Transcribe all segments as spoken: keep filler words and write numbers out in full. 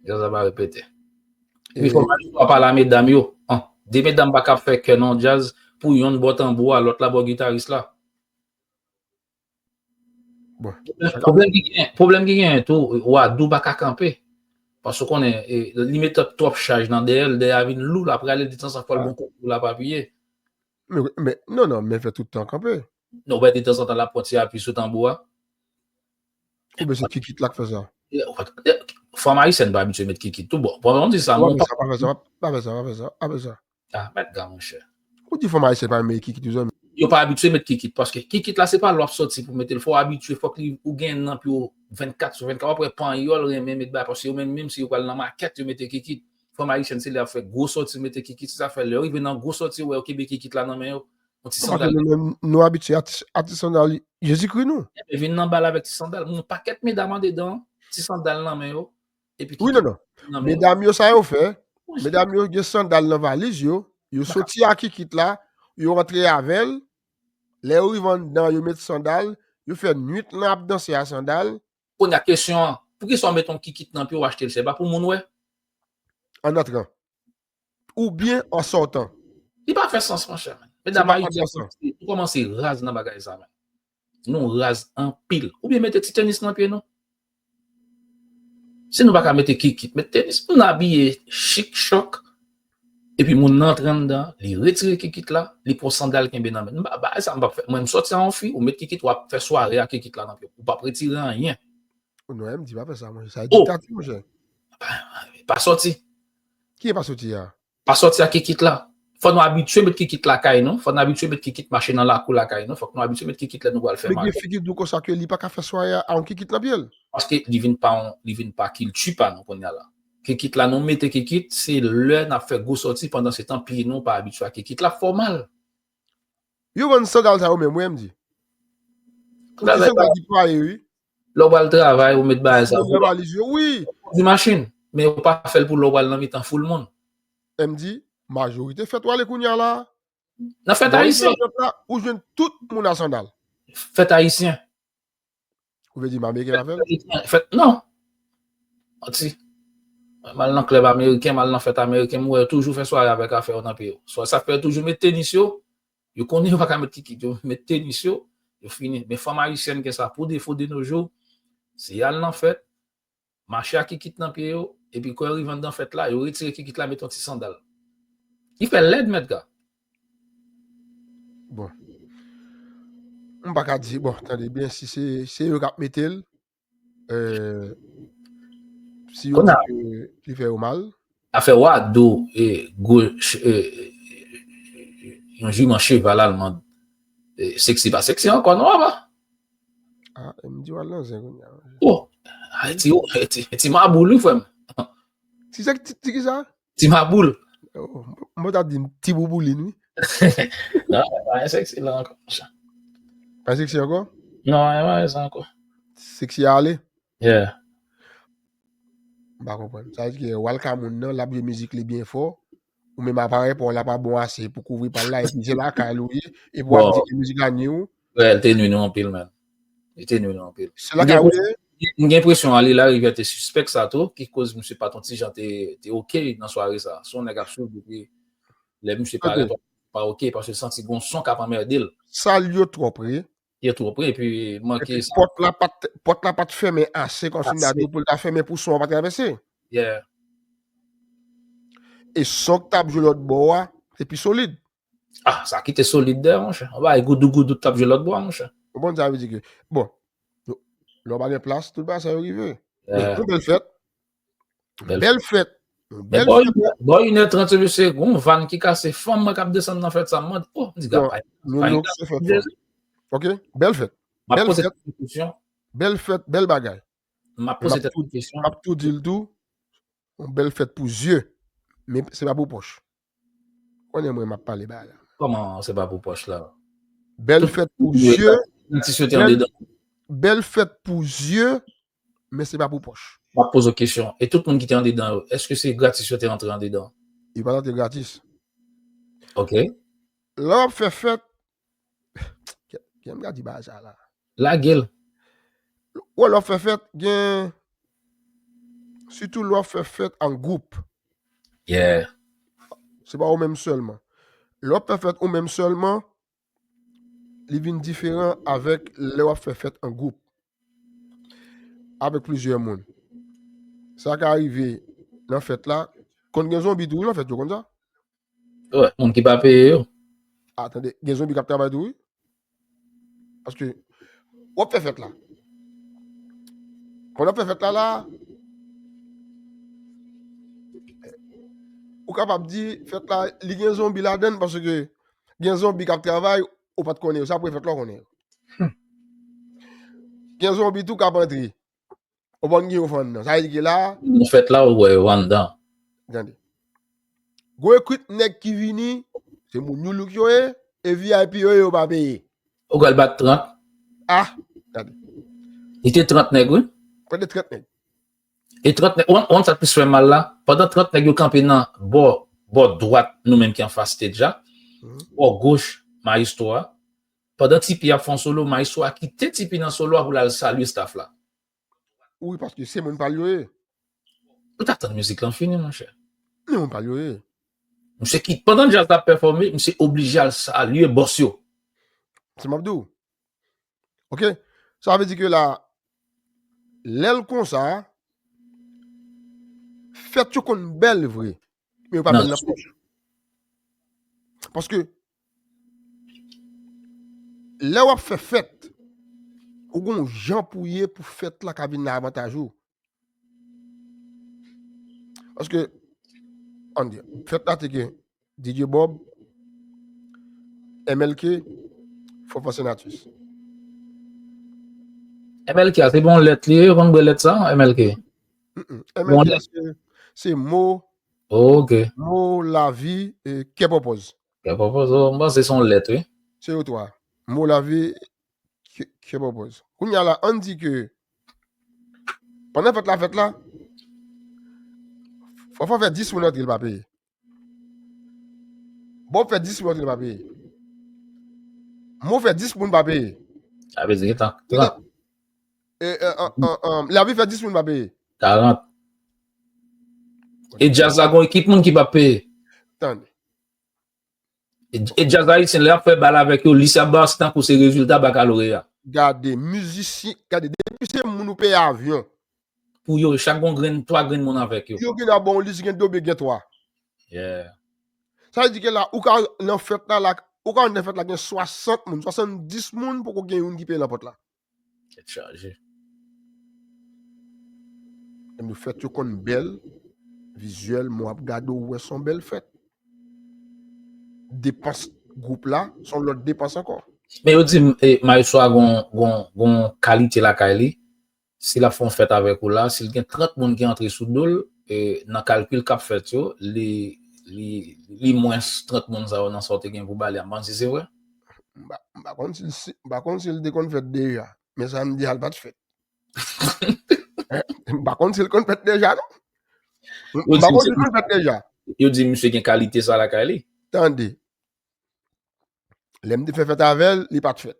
Djaz la pa repete. Epi fò Maestro a pale a medam yo. An, de medam pa ka fè kè nan djaz pou yonn bò tanbou a, lòt la bò gitaris la. Bon. Pwoblèm ki gen, pwoblèm ki gen tou, Wadou pa ka kanpe. Paske w konnen, e, li mete twòp chaj nan dèyè l, dèyè a vin lou, l ap rale detanzantan fò l bon kote pou l ap apiye. Men, men, non, non, men fè tout tan kanpe. Non, w wè detanzantan l ap pran ti api sou tanbou a. Oubyen se kikit la k fè sa? Fanm ayisyèn pa abitye met kikit tou bon. Pandan w di sa, non, pa fè sa, pa fè sa, pa fè sa, pa fè sa. Ah, mèt ga, monchè. Ou di fanm ayisyèn pa renmen kikit tou, zanmi? Yo pa abitye met kikit, paske kikit la, se pa lè w ap soti pou mete l. Fò w abitye, fòk li, ou gen nan pye w vennkat sou vennkat. W ap wè panyòl renmen met bagay, paske yo menm, menm si yo pral nan makèt, yo mete kikit. Fanm ayisyèn, se lè y ap fè gwo sòti, yo mete kikit. Se sa fè, lè yo rive nan gwo sòti, yo wè yo kenbe kikit la nan men yo. Yon ti sandal. Nou abitye a ti, a ti sandal Jezikri, nou. Vin nan bal avèk ti sandal. Yon pakèt medam andedan, ti sandal nan men yo. Epi wi, non, non. Medam yo, sa yo fè? Medam yo gen sandal nan valiz yo. Yo soti ak kikit la, yo rantre avè l. Lè yo rive anndan, yo met sandal, yo fè nwit lan ap danse a sandal. Kounye a kesyon an, poukisa w met yon kikit nan pye w achte l chè? Se pa pou moun wè? An antran. Oubyen an sòtan. Li pa fè sans, monchè. Medam ayisyen, nou kòmanse raz nan bagay sa, men. Nou raz anpil. Oubyen mete ti tenis nan pye nou. Si nou pa ka mete kikit, met tenis, moun abiye chik chòk. Epi moun nan antre anndan, li retire kikit la, li pran sandal kenbe nan men. Bagay sa m p ap fè. Mwen, m sòti a yon fi, ou met kikit, w ap fè sware a kikit la nan pye w. Ou p ap retire anyen. Non, M D pa fè sa, monchè. Sa diktati, monchè. Pa, pa sòti. Ki e pa sòti a? Pa sòti ak kikit la. Fò nou abitye met kikit lakay nou. Fò nou abitye met kikit mache nan lakou lakay nou. Fòk nou abitye met kikit lè nou pral fè maryaj. Men gen fi ki di w konsa ke li pa ka fè sware a, a yon kikit nan pye l. Paske li vin pa yon, li vin pa kilti pa nou kounye a la. Kikit la, nou mete kikit, se lè n ap fè gwo sòti, pandan se tan pye nou pa abitye ak kikit la, fò mal. Yo vann sandal sa yo menm, wi, M D. Ti sandal ki paye, wi. Lè w pral travay, ou met bagay sa yo. Nan valiz yo, wi. Ou di machin, men ou pa fè l pou lè w pral nan mitan foul moun. M D, majorite fèt w ale kounye a la. Nan fèt ayisyen. Ou jwenn tout moun a sandal. Fèt ayisyen. Ou vle di m ameriken pa fè l? Fèt, non. Manti. M al nan klèb ameriken, m al nan fèt ameriken, m wè yo toujou fè sware avèk afè yo nan pye yo. Sa fè yo toujou met tenis yo. Yo konnen yo pa ka met kikit, yo met tenis yo, yo fini. Men fanm ayisyèn gen sa pou defo de nos jours, se y al nan fèt, mache ak kikit nan pye yo, epi kan yo rive anndan fèt la, yo retire kikit la, met yon ti sandal. Li fè lèd, mèt ga. Bon. M pa ka di, bon, tande byen, si se, se yo k ap mete l, euh, si yo di ke li fè yo mal. Afè Wadou, e, gwo, e, yon jiman cheval alman, e, seksi pa seksi ankò, non, apa? Ah, M D w al nan zen kounye a. Oh, ay, ti, ti, ti maboul, wi, frè m. Ti se ti, ti ki sa? Ti maboul. Oh, mwen ta di ti bouboulin, wi. Non, pa seksi la ankò, monchè. Pa seksi ankò? Non, pa sa ankò. Seksi ale? Yeah. M pa konprann. Sa vle di ke w al ka moun nan, l ap jwe mizik li byen fò. Ou menm aparèy pa w la pa bon ase pou kouvri pa l la, epi se lakay ou ye, epi w ap di ke mizik la nwi w. Wè, l te nwi nou anpil, man. Li te nwi nou anpil. Se lakay ou ye? M gen enpresyon, m gen enpresyon Ali Larivière te sispèk sa tou, ki koz misye pa t yon ti jan te, te oke nan sware sa. Se yon nèg ap swiv depi lè misye parèt, pa oke, paske l santi gon son k ap anmède l. Sal yo twò pre. Yo twò pre, epi manke sa. Pòt la pa t, pòt la pa t fèmen ase, kòmsi m ta di w pou l ta fèmen pou son an pa travèse. Yeah. E son k t ap jwe lòt bò a, te pi solid. Ah, sa ki te solid dèyè, monchè. Yon bagay goudou goudou t ap jwe lòt bò a, monchè. Ou konprann sa vle di ke, bon, lè w pa gen plas, tout bagay sa yo rive. Men yon bèl fèt. Bèl fèt. Bèl fèt. Bò inè trant, se yon van ki kase, fanm mwen k ap desann nan fèt sa, m mande, oh, m di, gad, pa, nou, nou se fèt fanm. Ok? Bèl fèt. M ap poze tèt mwen kesyon. Bèl fèt, bèl bagay. M ap poze tèt mwen kesyon. M ap tou di l tou, yon bèl fèt pou zye, men se pa pou pòch. Konnen mwen m ap pale bagay la. Kòman se pa pou pòch la? Bèl fèt pou zye. Gratis yo te andedan. Bèl fèt pou zye, men se pa pou pòch. M ap poze w kesyon. E tout moun ki te andedan yo, èske se gratis yo te antre andedan? Yo pa t antre gratis. Ok. Lè w ap fè fèt, kè m ka di bagay sa la. Lage l. Wè, lè w ap fè fèt, gen Sitou lè w ap fè fèt an gwoup. Yeah. Se pa ou menm sèlman. Lè w ap fè fèt ou menm sèlman, li vin diferan avèk lè w ap fè fèt an gwoup. Avèk plizyè moun. Sa ka rive nan fèt la. Konn gen zonbi tou wi nan fèt yo, konn sa? Wi, moun ki pa peye yo. A, tande, gen zonbi k ap travay tou wi. Paske w ap fè fèt la. Pandan w ap fè fèt la la, ou kapab di fèt la, li gen zonbi ladan l paske gen zonbi k ap travay, ou pa t konnen yo. Se apre fèt la w konnen yo. Gen zonbi tou k ap antre. Ou pa konn gen yo fann nan. Sa vle di ke la, Nan fèt la, ou wè yo anndan. Tande. Gwo ekip nèg ki vini, se moun New Look yo ye, e V I P yo ye, yo pa peye. Ou pral bat trant. Ah, tande. Li te trant nèg, wi. Pral de trant nèg. E trant nèg, ou konn sa k plis fè mal la? Pandan trant nèg yo kanpe nan bò, bò dwat nou menm ki anfas stage la, Mhm. bò goch mayestwo a, pandan Tipi ap fè yon solo, mayestwo a kite Tipi nan solo a pou l al salye staff la. Wi, paske se moun pa l yo ye. Ou t atann mizik lan fini, monchè. Se moun pa l yo ye. Misye ki, pandan djaz la ap pèfòme, misye oblije al salye bòs yo. Se m ap di w. Ok? Sa vle di ke la, lè l konsa, fèt yo konn bèl vre, men yo pa Non. Bèl nan pòch. Paske, lè w ap fè fèt, ou gon jan pou ye pou fèt la ka vin nan avantaj ou. Paske, ann di, fèt la te gen D J Bob, M L K, Fofo Senatus. M L K a, se bon lèt li ye, ou konn bwè lèt sa, M L K? Mm-mm. Bon M L K lèt. se, se mo, Ok. mo, lavi, e kè pòpòz. Kè pòpòz, oh, m panse se yon lèt, wi. Se yo twa. Mo, lavi, kè, kè pòpòz. Kounye a la, ann di ke pandan fèt la, fèt la, Fofo fè dis moun antre, l pa peye. Bob fè dis moun antre, l pa peye. Mo fè dis moun pa peye. Sa vle di, gentan, trant, E, e, an, an, an, Lavi fè dis moun pa peye. karant. E djaz la gon ekip moun ki pa peye. Tande. E, e djaz ayisyen, lè y ap fè bal avèk yo, li se ap ba, se tankou se rezilta bakaloreya. Gade, mizisyen, gade, depi se moun ou peye avyon. Pou yo, chak gon grenn, twa grenn moun avèk yo. Yo gen dwa ba w lis, gen de oubyen gen twa. Yeah. Sa vle di ke la, ou ka nan fèt la, la, ou ka nan fèt la, gen swasant moun, swasanndis moun, poko gen youn ki peye nan pòt la. Tèt chaje. Lè m di fèt yo konn bèl, vizyèlman w ap gade, ou wè se yon bèl fèt. Depans gwoup la, se yon lòt depans ankò. Men yo di m, e, Maestro a gon, gon, gon kalite lakay li. Si l ap fè yon fèt avèk ou la, si l gen trant moun ki antre sou do l, e, nan kalkil k ap fèt yo, li, li, li mwens trant moun sa yo nan sa w te gen pou ba li a. M panse se vre. M pa, m pa konn si l, si, m pa konn si l te konn fèt deja. Men sa m di a, l pa t fèt. M pa konn si l konn fèt deja, non. M Yo pa di konn si se l konn fèt deja. Yo di misye gen kalite sa lakay li. Tande. Lè m te fè fèt avè l, li pa t fèt.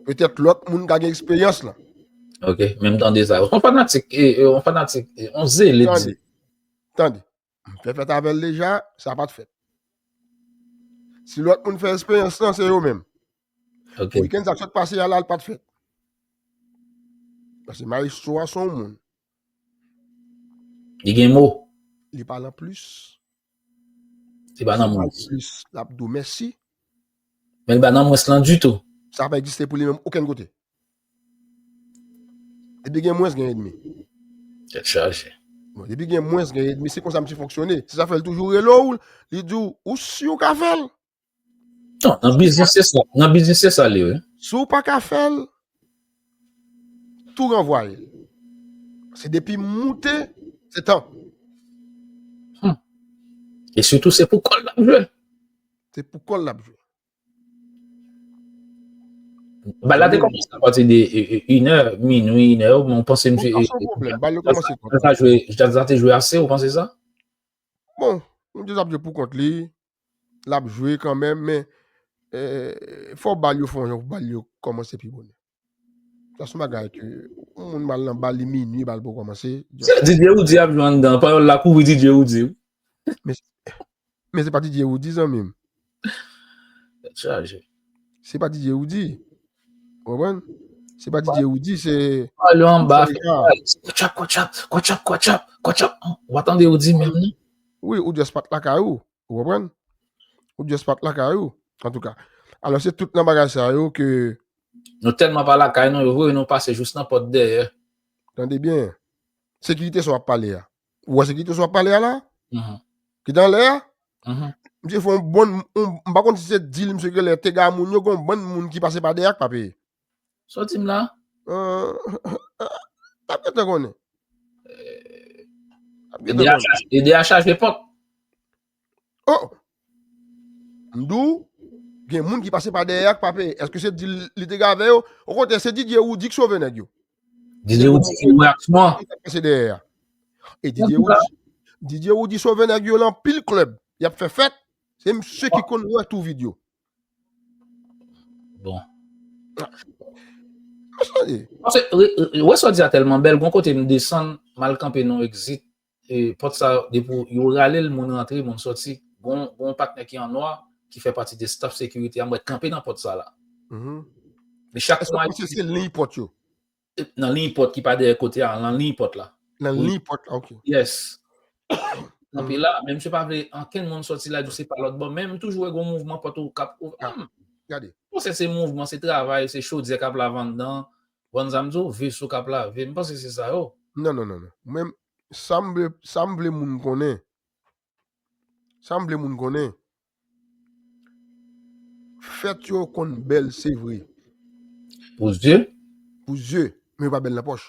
Petèt lòt moun ka gen eksperyans lan. Ok, men m tande sa. On fanatik, e, e, on fanatik, e, on zele di. Tande. Tande. M fè fèt avè l deja, sa pa t fèt. Si lòt moun fè eksperyans lan, se yo menm. Ok. Wikenn sa k sot pase a la, l pa t fèt. Paske Maestro a se yon moun. Li gen mo. Li pa nan plis. Li pa nan Si w mwens. plis, l ap di w mèsi. Men li pa nan mwens lan ditou. Sa pa egziste pou li menm okenn kote. Depi gen mwens, gen edmi. Tèt chaje. Bon, depi gen mwens, gen edmi, se konsa misye fonksyone. Se sa fè l toujou rele w, li di w, ou si w ka fè l? Non, nan biznis se sa. Nan biznis se sa li, wi. Si w pa ka fè l, tou ranvwaye l. Se depi moute, se tan. E sitou, se pou kò l l ap jwe. Se pou kò l l ap jwe. Bal la te kòmanse apati de, e, e, inè, minwi, inè, men w panse misye, Bon, pa son pwoblèm, bal yo kòmanse twò ta. Sa jwe, jazz la te jwe ase, ou panse sa? Bon, moun di l ap jwe pou kont li, l ap jwe kanmenm, men, e, fò bal yo fè yon jan pou bal yo kòmanse pi bonè. Sa se yon bagay ke yon moun mal nan bal, li minui, bal poko kòmanse. Didier Woody ap jwe anndan, panyòl la kouvri Didier Woody. Men se pa Didier Woody, zanmi m. Chaje. Se pa Didier Woody. Ou konprann? Se pa Didier Woody, se. Pale anba. Kwachap, kwachap, kwachap, kwachap, kwachap. Ou pa tande Woody menm non? Wi, ou just pa t lakay ou. Ou konprann? Ou just pa t lakay ou. Antouka. Alò, se tout nan bagay sa yo ke. Nou tèlman pa lakay nou, yo voye nou pase jous nan pòt dèyè. Tande byen. Sekirite sa w ap pale a. Ou wè sekirite sa w ap pale a la? Ki te anlè a? Misye fè yon bon, m pa konn si se dil misye genlè te ga moun yo, gon bann moun ki pase pa dèyè k pa peye. Sa w di m la? N ap gentan konnen. Ede a chaje pòt. Oh! M di w, gen moun ki pase pa dèyè a k pa peye. Èske se dil li te gen avè yo? Okontrè, se Didier Woody ki sove nèg yo. Didier Woody ki wè aksyon an. Ki pase dèyè a. E Didier Woody, Didier Woody sove nèg yo lan pil klèb. Y ap fè fèt. Se misye ki konn wè tou vid yo. Bon. Paske, wè sa w di a tèlman bèl, gon kote m desann, m al kanpe nan yon egzit, e pòt sa, depi yo rale l, moun rantre, moun sòti, gon, gon patnè ki an nwa, ki fè pati de staff sekirite a, m wè kanpe nan pòt sa la. Men chak mwa. Èske se liy pòt yo? Nan liy pòt ki pa dèyè kote a, nan liy pòt la. Nan liy pòt la, ok. Yes. Kanpe la, men misye pa vle ankenn moun sòti la, di se pa lòt bò. Men m toujou wè gon mouvman pòt ou k ap ouvè. Gade. Mwen panse se mouvman, se travay, se chodyè k ap lave anndan. Konn sa m di w, veso k ap lave. M panse se sa yo. Non, non, non, non. Mwen, sa m vle, sa m vle moun konnen. Sa m vle moun konnen. Fèt yo konn bèl, se vre. Pou zye? Pou zye, men yo pa bèl nan pòch.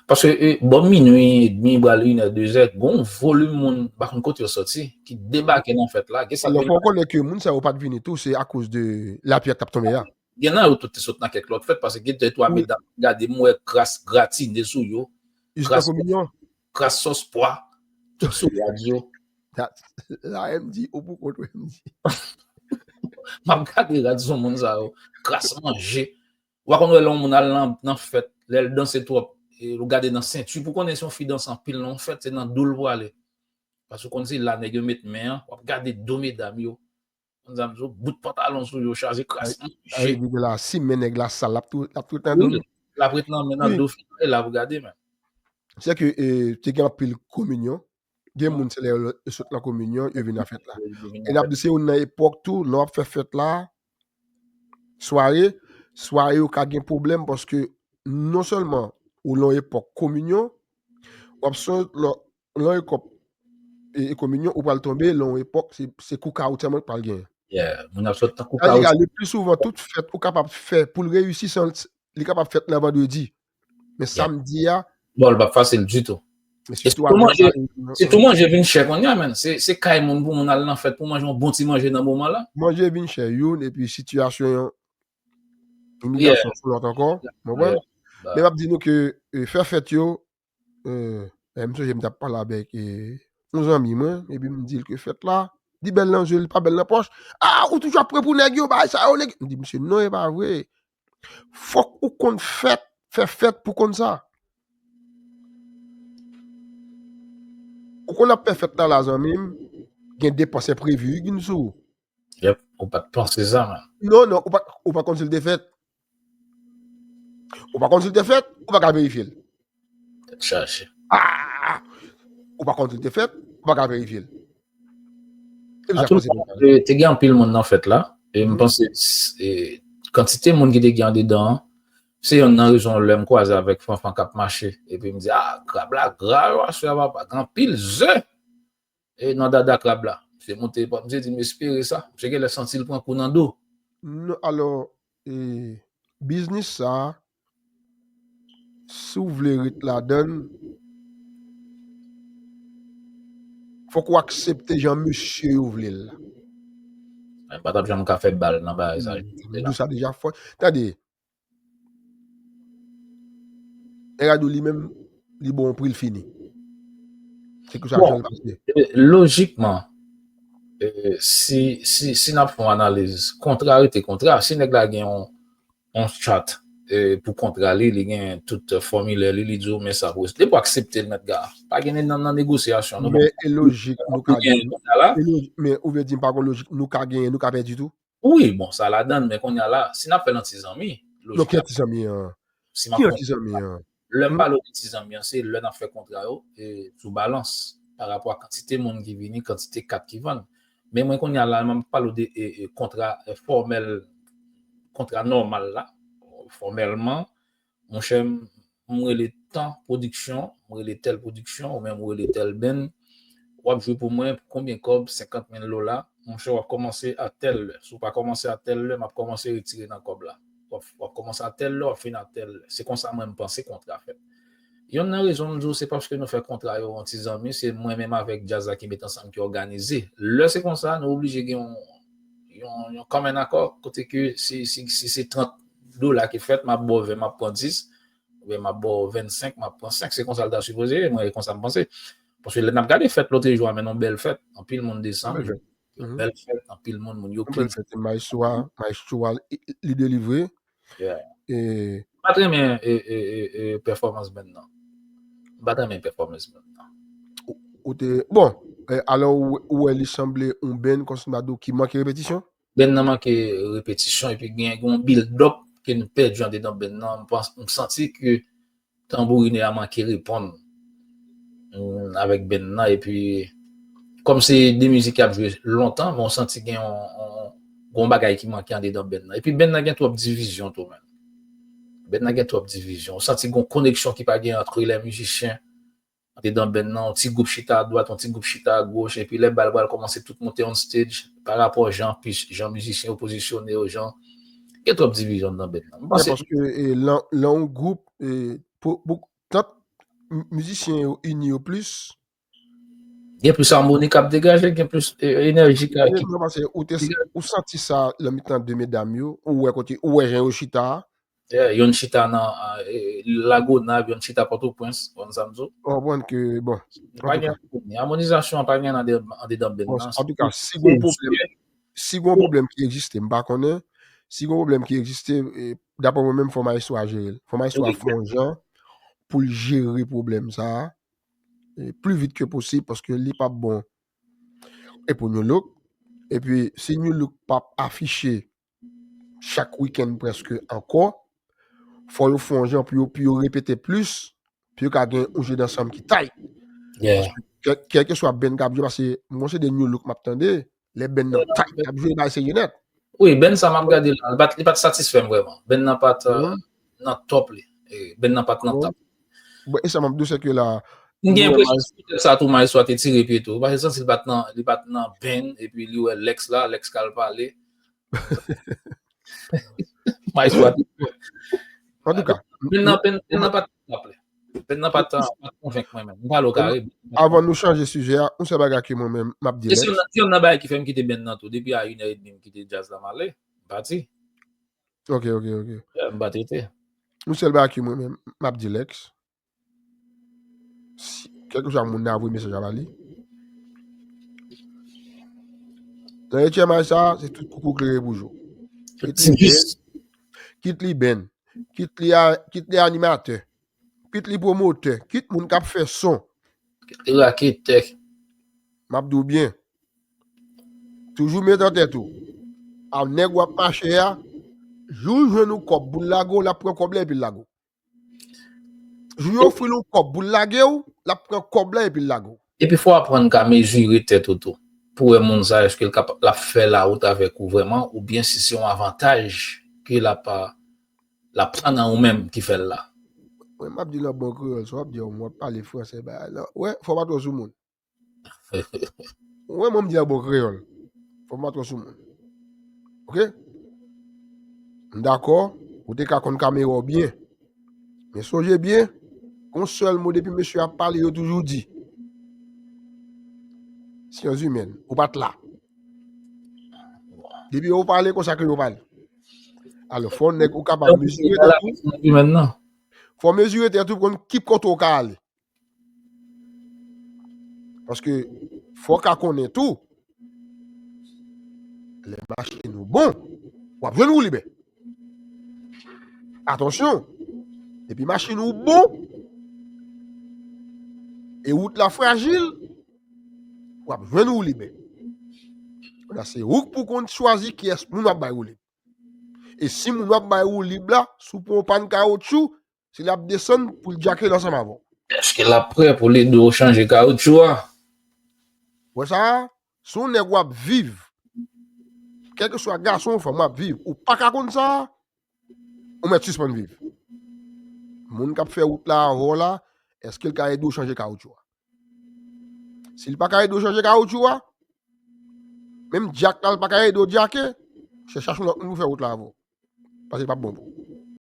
Paske e, bò minui edmi, pral inè, dezè, gon volim moun, m pa konn kote yo sòti, ki debake nan fèt la. Gen sa. Alò, fò w konnen ke moun sa yo pa t vini tou, se akoz de lapli a k t ap tonbe a. Gen nan yo tou te sot nan kèk lòt fèt, paske gen de twa medam, gade m wè kras gratine sou yo. Kras, kras sòs pwa, tout sou rad yo. La M D, ou pou kont ou M D. M ap gade rad sou moun sa yo. Kras manje. W a konn wè lè yon moun al nan, nan fèt, lè l danse twòp, e, ou gade nan senti pou konnen si yon fi danse anpil nan yon fèt, se nan do l pou ale. Paske w konn se la nèg yo met men an, w ap gade do medam yo. Konn sa m di w, bout pantalon sou yo, chaje kras manje. Ay, nèg la, si men nèg la sal, l ap tou, l ap tou nan do. Wi, l ap ret nan men nan do fi a, l ap gade men. Se ke, e, te gen anpil kominyon. Gen moun se lè yo sot nan kominyon, yo vin nan fèt la. E n ap di se youn nan epòk tou, lè w ap fè fèt la, sware, sware yo ka gen pwoblèm paske non sèlman ou lan yon epòk kominyon, w ap sot lan yon epòk e, e kominyon, ou pral tonbe lan yon epòk, se, se kou kawou tèlman pral gen. Yeah, moun ap sot tankou kawou. Le pli souvan, tout fèt ou kapab fè pou l reyisi san, li kapab fèt nan vandredi. Men samdi a. Bon, li p ap fasil ditou. E sitou manje, sitou manje vin chè kounye a, men. Se, se kay moun pou moun al nan fèt pou manje yon bon ti manje nan moman la. Manje vin chè youn, epi sitiyasyon an, imilyasyon sou lòt ankò. Konprann? Men m ap di nou ke, e, fè fèt yo, e, m sonje m t ap pale avèk, e, yon zanmi mwen, epi m di l ke fèt la, li bèl nan je, li pa bèl nan pòch. Ah, ou toujou ap pran pou nèg yo, bagay sa yo, nèg. M di, misye, non, e pa vre. Fòk ou konn fèt, fè fèt pou konn sa. Ou konn ap fè fèt la, la, zanmi m, gen depans enprevi ki vin sou ou. Yep, ou pa t panse sa, man. Non, non, ou pa, ou pa konn si l te fèt. Ou pa konn si l te fèt, ou pa ka verifye l. Tèt chaje. Ah! Ou pa konn si l te fèt, ou pa ka verifye l. Te gen anpil moun nan fèt la. E m panse, e, kantite moun ki te gen andedan an, se yonn nan rezon lè m kwaze avèk Fanfan k ap mache. Epi m di, ah, krab la gra yo aswè a, papa. Gen anpil ze e nan dada krab la. Misye monte epòt, misye di m espere sa. Misye genlè santi l pran kou nan do. Non, alò, e, biznis sa, si w vle ret ladan l, fòk ou aksepte jan mesye yo vle l la. Mwen pa t ap janm ka fè bal nan bagay sa. M di w sa deja fò. Tande, Erado li menm, li bon pri l fini. Se konsa jan l pase. Lojikman, si, si, si n ap fè yon analiz, kontra rete kontra. Si nèg la gen yon, yon chat, e, pou kontra li, li gen tout fòmilè li, li di w, men sa pou, depi w aksepte l, mèt Ga, pa gen nan, nan negosyasyon, non. Men e lojik, nou ka gen, e lojik, men ou vle di m pa gen lojik, nou ka genyen, nou ka pèdi tou? Wi, bon, sa ladann, men kounye a la, si n ap fè l an ti zanmi, lojik la. Non, ki an ti zanmi an? Ki an ti zanmi an? Lè m pale w de ti zanmi an, se lè n ap fè kontra yo, e, sou balans, pa rapò a kantite moun ki vini, kantite kat ki vann. Men mwen kounye a la, m ap pale w de, e, e, kontra, e, fòmèl, kontra nòmal la, fòmèlman, monchè, m, m rele tan pwodiksyon, m rele tèl pwodiksyon, oubyen m rele tèl band, w ap jwe pou mwen, pou konbyen kòb, senkant mil dola, monchè, w ap kòmanse a tèl lè. Si w pa kòmanse a tèl lè, m ap kòmanse retire nan kòb la. W ap, w ap kòmanse a tèl lè, w ap fini a tèl lè. Se konsa mwen m panse kontra fèt. Yonn nan rezon m di w, se paske nou fè kontra yo an ti zanmi, se mwen menm avèk djaz la ki met ansanm, ki òganize. Lè se konsa, nou oblije gen yon, yon, yon kòmèn akò, kote ke si, si, si se trant dola ki fèt, m ap ba w ven, m ap pran dis, oubyen m ap ba w vennsenk, m ap pran senk, se konsa l ta sipoze ye, mwen, e konsa m panse. Paske lè n ap gade fèt lòt jou a, men yon bèl fèt, anpil moun desann, yon bèl fèt, anpil moun, moun yo plezi. Maestro a, maestro a, li delivre. Yeah. E... M pa t renmen e, e, e, e, pèfòmans band nan. M pa t renmen pèfòmans band nan. Ou te, bon, e, alò ou, ou wè li sanble yon band kòmsi m ta di w ki manke repetisyon? Band nan manke repetisyon epi gen yon build up ke n pèdi andedan band nan. M pans, m santi ke tanbourinè a manke reponn, mm, avèk band nan, epi kòm se de mizik y ap jwe lontan, men w santi gen yon, yon, yon bagay ki manke andedan band nan. Epi band nan gen twòp divizyon tou menm. Band nan gen twòp divizyon. W santi gen yon koneksyon ki pa gen ant lè mizisyen andedan band nan, yon ti gwoup chita adwat, yon ti gwoup chita agoch, epi lè bal pral kòmanse tout monte on stage, pa rapò jan, jan mizisyen yo pozisyone yo, jan, gen twòp divizyon anndan band nan. M panse paske, e, lè, lè yon gwoup, e, pou, pou, tant m-, mizisyen yo ini yo plis, gen plis amoni k ap degaje, gen plis, e, enèji k ap, ki paske ou te, ou santi sa nan mitan de medam yo, ou wè kote, ou wè jan yo chita a. Yeah, youn chita nan, e, Lagonav, youn chita Pòtoprens, w konn sa m di w? Ou konprann ke, bon, pa gen amoni. Amonizasyon an pa gen andedan band nan. Antouka, si gen yon pwoblèm, si gen yon pwoblèm ki egziste, m pa konnen, si gen yon pwoblèm ki egziste, e, daprè mwen menm, fò maestro a jere l. Fò maestro a fè yon jan pou l jere pwoblèm sa a, e, pli vit ke posib, paske li p ap bon. E pou New Look, epi si New Look p ap afiche chak wikenn prèske ankò, fò yo fè yon jan pou yo, pou yo repete plis, pou yo ka gen yon jwe dansanm ki tight. Yeah. Paske kèl, kèlkeswa band k ap jwe, paske mwen se de New Look m ap tande, lè band nan tight, k ap jwe, bagay serye nèt. Wi, band sa m ap gade la, li pa t, li pa t satisfè m vrèman. Band nan pa t, euh, nan top li. E, band nan pa t nan top. Bon, e sa m ap di w, se ke la, m gen enpresyon se poutèt sa tou Maestro a te tire pye tou. Paske santi li pa t nan, li pa t nan band, epi li wè Lex la, Lex k al pale. Maestro a te pè. Antouka, band nan, band, band nan pa t ap aple. Band nan pa t, pa t konvenk mwen menm. M pale w kare. Avan nou chanje sijè a, yon sèl bagay ke mwen menm, m ap di Lex. Se youn nan, se youn nan bagay ki fè m kite band nan tou. Depi a inè edmi m kite djaz la, m ale. M pati. Ok, ok, ok. Yeah, m pa t rete. Yon sèl bagay ke mwen menm, m ap di Lex. Si, kèlkeswa moun nan ap voye mesaj la ba li. Nan H M I sa, se tout koukou klere pou jou. Kit li band, kit li band, kit li a, kit li animatè, kit li pwomotè, kit moun k ap fè son. Kit li raketè. M ap di w byen. Toujou met an tèt ou. A nèg w ap mache a, jou l jwenn yon kòb pou l lage w, l ap pran kòb la epi l lage w. Jou yo ofri l yon kòb pou l lage w, l ap pran kòb la epi l lage w. Epi fò w aprann ka mezire tèt ou tou. Pou w wè moun sa, èske l kap-, l ap fè lawout avèk ou vrèman, oubyen si se yon avantaj ke l ap, l ap pran nan ou menm ki fè l la. Mwen, m ap di l an bon kreyòl, sa w ap di a, w ap pale fransè, bagay la. Wè, fò w pa twò sou moun. Ou wè mwen m di an bon kreyòl. Fò m pa twò sou moun. Oke? M dakò, ou te ka konn kamera w byen. Men sonje byen, gon sèl mo depi mesye ap pale, yo toujou di. Syans imèn, ou pa t la. Depi yo pale, konsa ke yo pale. Alò, fò nèg ou kapab mezire tèt ou. Fò mezire tèt ou pou konn ki kote w ka ale. Paske fò w ka konnen tou, lè mache nou bon, w ap jwenn woulibè. Atansyon, depi machin ou bon, e wout la frajil, w ap jwenn woulib. Kounye a se ou k pou konn chwazi kiyès moun w ap bay woulib. E si moun w ap bay woulib la, si w pran yon pàn kawotchou, si l ap desann pou l djake l ansanm avè w. Èske l ap prè pou l ede w chanje kawotchou a? Wè sa a, si w nèg w ap viv, kèlkeswa gason ou fanm w ap viv, ou pa ka konn sa a, ou mèt sispann viv. Moun k ap fè wout la avè w la, èske l ka ede w chanje kawotchou a? Si l pa ka ede w chanje kawotchou a, menm djak la, l pa ka ede w djake, chèche yon lòt moun pou fè wout la avè w. Paske l p ap bon pou ou.